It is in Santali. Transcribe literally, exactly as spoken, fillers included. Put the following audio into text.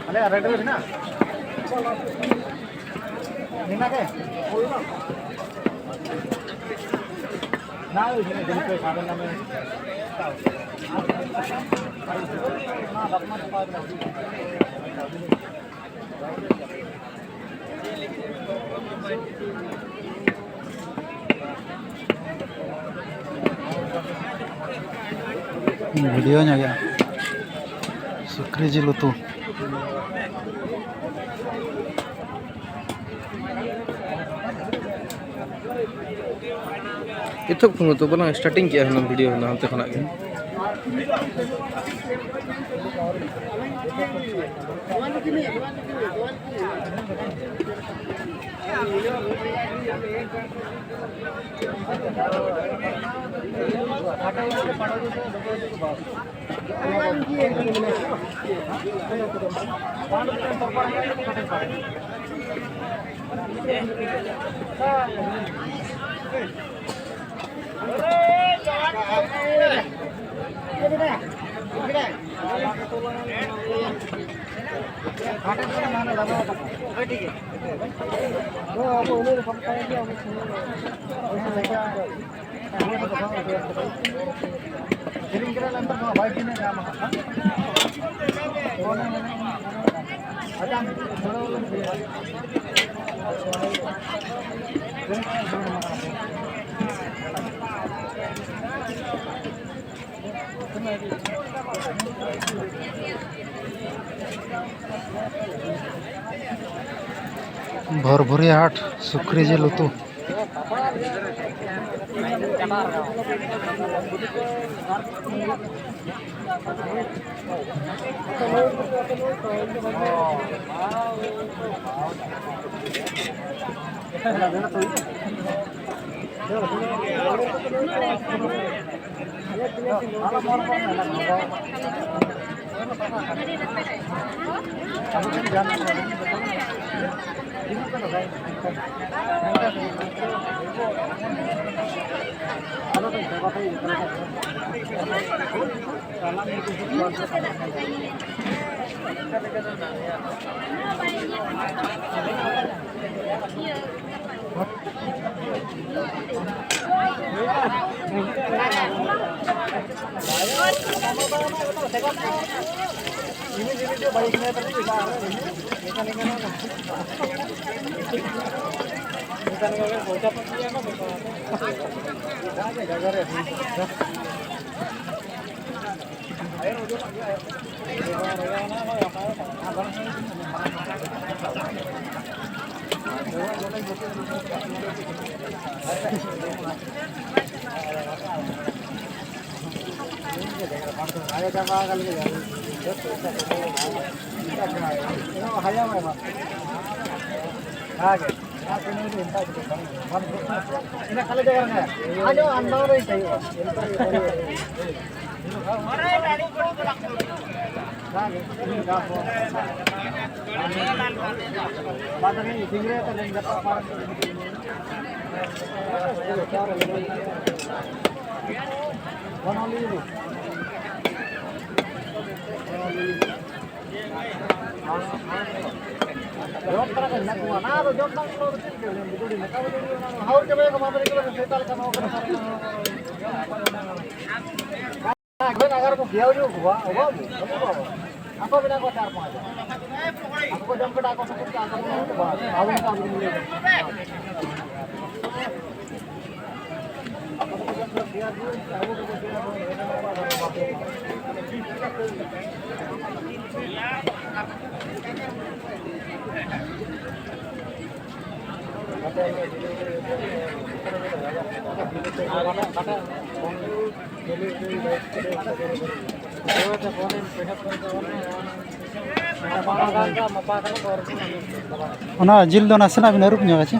ᱟᱞᱮᱭᱟᱜ ᱨᱮᱰᱤ ᱢᱮᱱᱟᱜᱼᱟ᱾ ᱢᱮᱱᱟᱜ ᱜᱮ? ᱱᱟ, ᱳᱭ ᱡᱤᱱᱤᱥ ᱡᱤᱱᱤᱥ ᱠᱚ ᱥᱟᱵ ᱧᱟᱢ ᱞᱮ᱾ ᱵᱷᱤᱰᱤᱭᱳ ᱧᱚᱜ ᱜᱮ᱾ ᱥᱩᱠᱨᱤ ᱡᱤᱞ ᱩᱛᱩ᱾ ᱮᱛᱚᱦᱚᱵ ᱠᱷᱚᱱ ᱛᱚ ᱵᱟᱞᱟᱝ starting ᱠᱮᱜᱼᱟ ᱦᱩᱱᱟᱹᱝ ᱵᱷᱤᱰᱤᱭᱳ ᱦᱩᱱᱟᱹᱝ ᱦᱟᱱᱛᱮ ᱠᱷᱚᱱᱟᱜ ᱜᱮ᱾ ᱵᱷᱚᱨᱵᱷᱩᱨᱤᱭᱟᱹ ᱦᱟᱴ ᱥᱩᱠᱨᱤ ᱡᱤᱞ ᱩᱛᱩ᱾ ᱟᱜᱟᱨ ᱠᱚ ᱜᱮᱭᱟ ᱦᱩᱭᱩᱜ ᱠᱚᱣᱟ, ᱚᱵᱷᱟᱵ ᱵᱟᱹᱱᱩᱜ ᱵᱟᱵᱟ᱾ ᱟᱠᱚ ᱵᱮᱱᱟᱣ ᱠᱚ ᱪᱟᱨ ᱯᱟᱸᱪ ᱦᱟᱡᱟᱨ᱾ ᱟᱠᱚ ᱠᱚ ᱡᱚᱢ ᱠᱮᱫᱟ, ᱟᱠᱚ ᱥᱩᱯᱩᱨ ᱠᱚ ᱟᱠᱚ ᱠᱚ ᱵᱟᱵᱟ᱾ ᱟᱵᱚ ᱚᱱᱠᱟ ᱵᱚᱱ ᱞᱟᱹᱭ ᱠᱟᱫᱟ᱾ ᱟᱠᱚ ᱫᱚᱠᱚ ᱡᱚᱢ ᱠᱮᱫᱟ, ᱜᱮᱭᱟ ᱦᱩᱭᱩᱜ, ᱟᱵᱚ ᱫᱚᱠᱚ ᱜᱮᱭᱟ ᱦᱩᱭᱩᱜ᱾ ᱚᱱᱟ ᱡᱤᱞ ᱫᱚ ᱱᱟᱥᱮᱱᱟᱜ ᱵᱤᱱ ᱟᱹᱨᱩᱵ ᱧᱚᱜᱟ ᱪᱮ?